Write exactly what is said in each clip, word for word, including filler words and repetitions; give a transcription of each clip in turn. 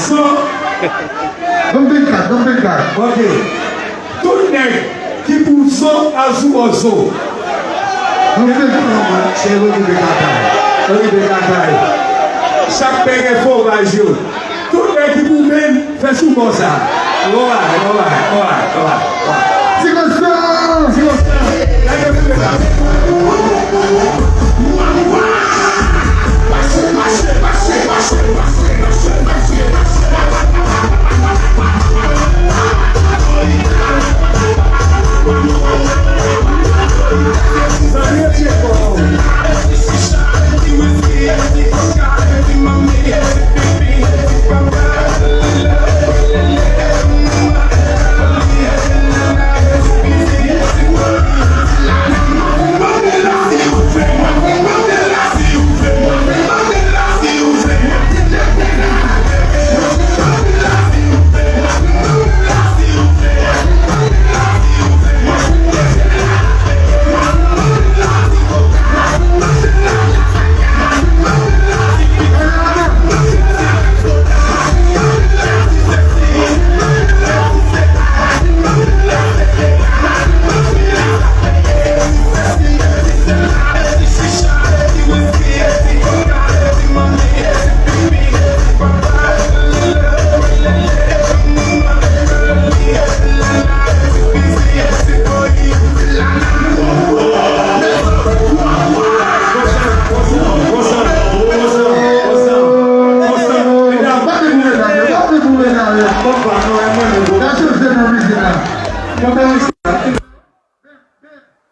Zo. Ban m vennkat, ban m vennkat. Ok. Tout nèg ki pou zo al sou bò zo. Ban m vennkat, man. Cheri, okipe katay. Okipe katay. Chak pè gen fowaj yo. Tout nèg ki pou menm fè sou bò sa. Bon bagay, bon bagay, bon bagay, bon bagay, bon bagay. Ti Konstan! Ti Konstan! Lage men la.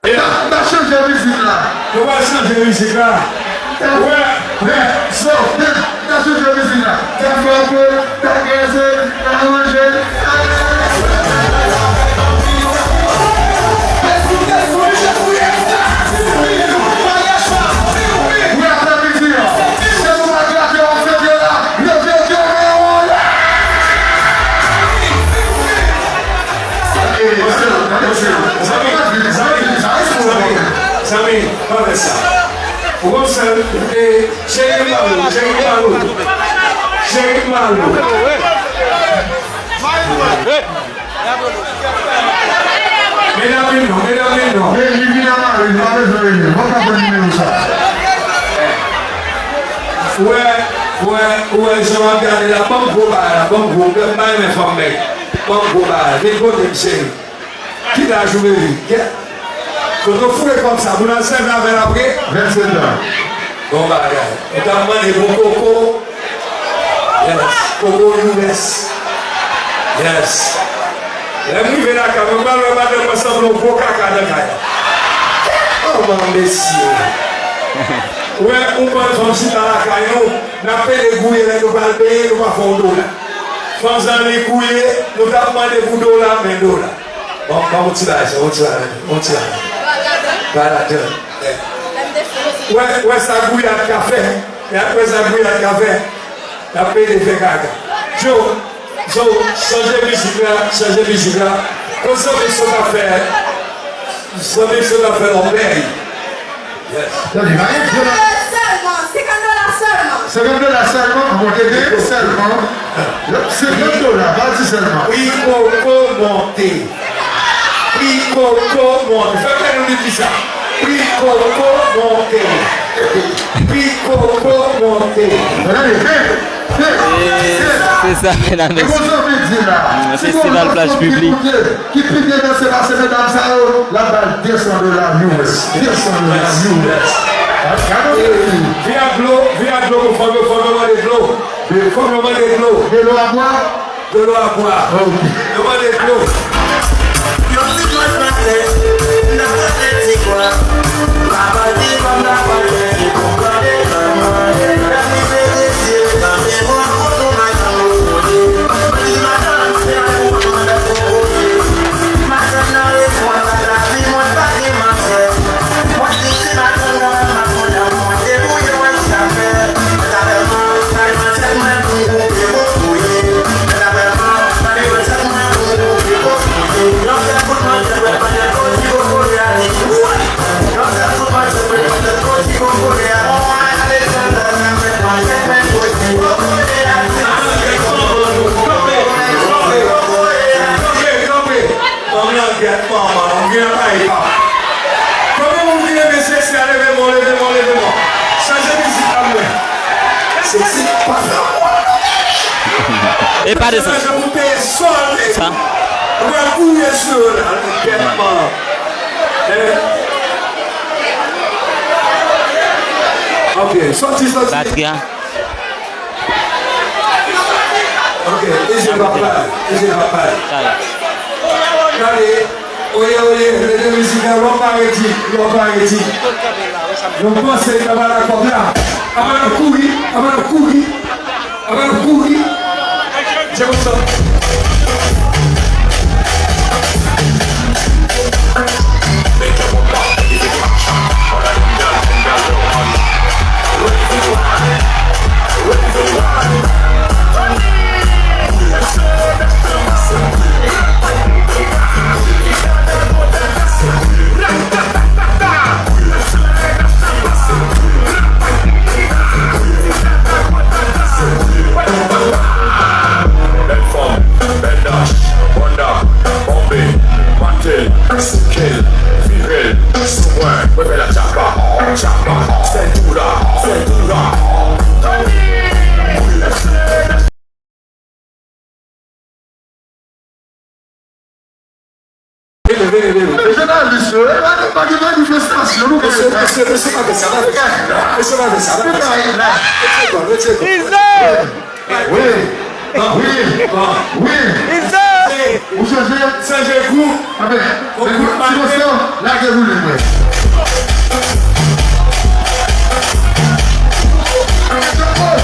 N a, n a chanje mizik la. Nou pral chanje mizik la. Wè, wè, so, n a chanje mizik la. Tèt frape, tèt kraze, aranje. Wi, apre midi an, si nou pa klake yon fete la, leve ke men w anlè. Zanmi, zanmi, zanmi, zanmi, pa fè sa. Ou konn sa, e, cheri malo, cheri malo, cheri malo. Medam vin non, medam vin non. Men li vin a mari, li pa bezwen rele. Mwen pa konn nimewo sa. Ou wè, ou wè, ou wè jan w ap gade la, ban m gwo bagay la, ban m gwo, m pa renmen fanm nèg. Ban m gwo bagay la, vin kote m cheri. Ki laj ou, baby? Kote w foure kòb sa, pou n al sèvi avè l apre? Vennsenk an. Bon bagay. Ou t ap mande pou koko? Yes. Koko U S. Yes. Lè m rive lakay mwen, m pral wè madanm mwen sanble yon gwo kaka nan kay la. Oh, manman, mesye. Ou wè, yon bann fanm chita lakay nou, n ap pede gouye lè nou pral benyen, nou pa fè yon dola. Fanm sa li gouye, nou t ap mande pou dola, men dola. Bon, bon, yon ti lajan, yon ti lajan, yon ti lajan. Ba lajan. Wè, wè sa gouyad ka fè. Wè sa gouyad ka fè. N ap pede fè kaka. Joe, Joe, chanje mizik la, chanje mizik la. Kon zanmi sot ap fè, zanmi sot ap fè lòbèy. Yes. Tande, pa gen pwoblèm. Senkant dola sèlman, senkant dola sèlman. Senkant dola sèlman, an monte de sèlman. Senkant dola, pa di sèlman. Pri koko monte. Pri koko monte. Fè m tande nou di sa. Pri koko monte. Pri koko monte. Tande, tande. E, se sa, medam, mesye. Festival Plaj Piblik. Ki pike danse pase medam sa yo, l ap ba l de san dola U S. De san dola U S. Gade yon bagay. Vin ak dlo, vin ak dlo pou fanm yo, fanm yo mande dlo. Fanm yo mande dlo. Dlo a bwa? Dlo a bwa. Ok. Yo mande dlo. Yon ti klas maten, m t ap tande ti vwa. Papa di fanm nan pral fè li pou kòde manman. Lè m rive Brezil, nan memwa kote w madanm ou kote. Mwen di madanm, se la pou mwen mande pou kote. Madanm nan reponn, pa ta di mwen pa gen manzè. Mwen di si madanm nan, m ap kontan mwen debouye wè sa fè. Mwen ta vrèman, mwen ta vrèman, mwen pou m koupe pou kouye. Mwen ta vrèman, mwen ta vrèman, mwen pou m koupe pou kouye. Yon sèl kout mwen te dwe mande kote. E pa desann. Sa. Ok, sòti, sòti. Batri a. Ok, eze papa, eze papa. Gade, oye, oye, lè de mizik la, lò pa redi, lò pa redi. Nou panse n ap al ak kòb la. Apa n ap kouri, apa n ap kouri, apa n ap kouri. Djèm sa. Bèl fòm, bèl dach, bonda, bonbe, mate l, souke l, vire l, sou mwen, mwen fè la tchapa, tchapa, sèl tou la, sèl tou la. Vini, vini, vini. Jounalis yo, e pa, pa gen manifestasyon, nou. Mesye, mesye, mesye pa fè sa, pa fè sa. Mesye pa fè sa, pa fè sa. Yon segonn, yon segonn. Izo! Wi. Bon. Wi. Bon. Wi. Izo! Ou chanje? Chanje kou. Anben, bon, ti moso, lage boul li mwen.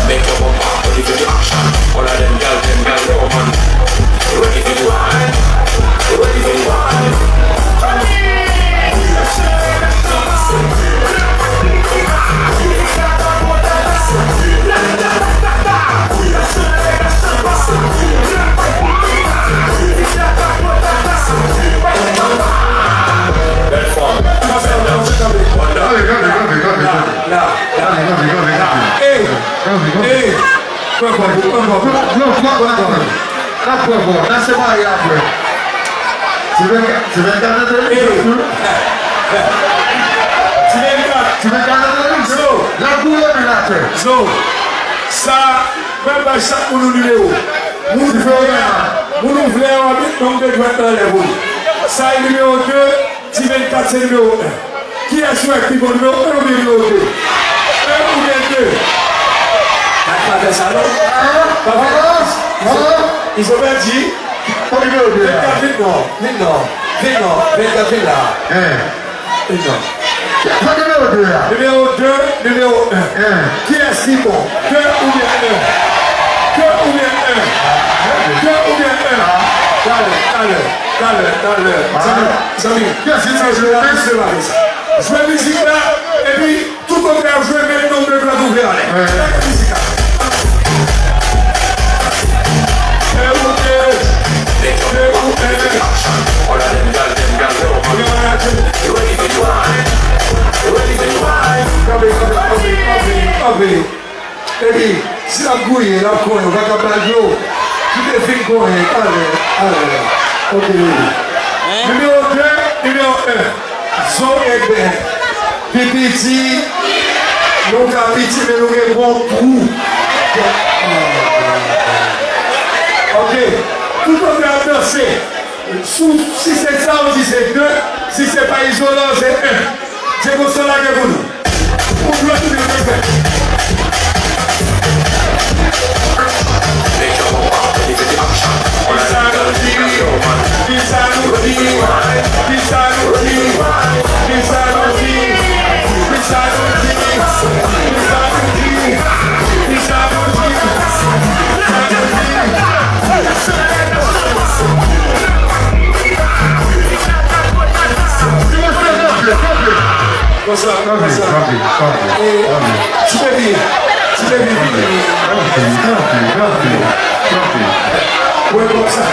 Make your bumper, ready for the action. All of them girl, them girl, no man. Ready for the wine, ready for the wine. Bèl fanm, bèl dam, bèl dam. Kanpe, kanpe, kanpe, kanpe, kanpe. La, la, la. Kanpe, kanpe, kanpe, kanpe. Ey, ey. Pran kò, pran kò. Non, pran kò. N ap pran kò. N a separe apre. Ti vennkat, ti vennkat antre li. Ey. Ti vennkat. Ti vennkat antre li. Zo. L ap boule men atè. Zo. Sa, mwen bay chak moun yon nimewo. Moun ouvè a, moun ouvè a, met nonm de dwèt nan lè pou li. Sa e nimewo de, ti vennkat se nimewo en. Kiyès ou wè ki pi bon, nimewo en oubyen nimewo de? En oubyen de? Pa, pa fè sa non. Pa fè sa. Izo, Izo pèdi. Nimewo de a. Vennkat vin non, vin non, vin non, vennkat vin la. Vin non. Sa nimewo de a? Nimewo de, nimewo en. Kiyès ki bon? De oubyen en? De oubyen en? De oubyen en? Talè, talè, talè, talè. Zanmi, zanmi. Kiyès ki bon? Jwe mizik la, epi tout kote y ap jwe, met nonm de dwèt ouvè anlè. Lage mizik la. Kanpe, kanpe, kanpe, kanpe, kanpe. Epi, si l ap gouye, l ap konyen, ou pa ka ba l dlo. Kite fin konyen, talè, talè. Ok, baby. Nimewo de, nimewo en. Zo Egbè. Pi piti, nou ka piti, men nou gen bon twou. Ok. Tout moun ap danse. Si, si se sa, ou di se de. Si se pa Izolan, se en. Djego San lage pou nou. Pou dwèt ou byen fè. Kisa nou di? Kisa nou di? Kisa nou di? Kisa nou di? Kisa nou di? Kisa nou di? Kisa nou di? Konsa, konsa. Kanpe, kanpe, kanpe, kanpe. Ti bebi, ti bebi, vini. Kanpe, kanpe, kanpe, kanpe. Wè konsa.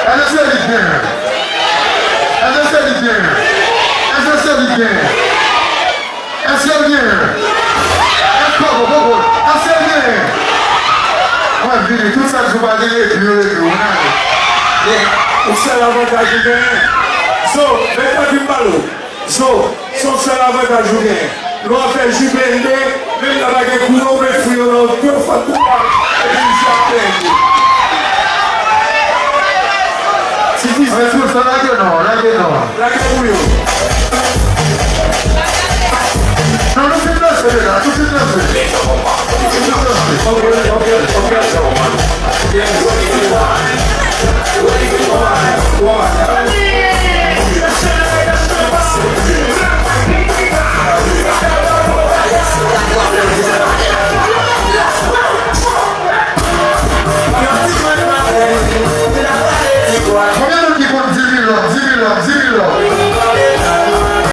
Èske se li k genyen? Èske se li k genyen? Èske se li k genyen? Èske l genyen? Èske, poko, poko. Èske l genyen? Mwen vini, tout sa k di w pa genyen, epi yo, epi yo, n ale. Yon sèl avantaj ou genyen. Zo, men tann m pale w. Zo, se yon sèl avantaj ou genyen. Lè w ap fè ji blende, menm lè pa gen kouran, ou met fri yo nan yon gwo fòt kou pa, epi l ap blende. Ti fi, men tout sa lage non, lage non. Lage pou yo. Non, nou fin danse deja, nou fin danse. Nou fin danse. Ok, ok, ok.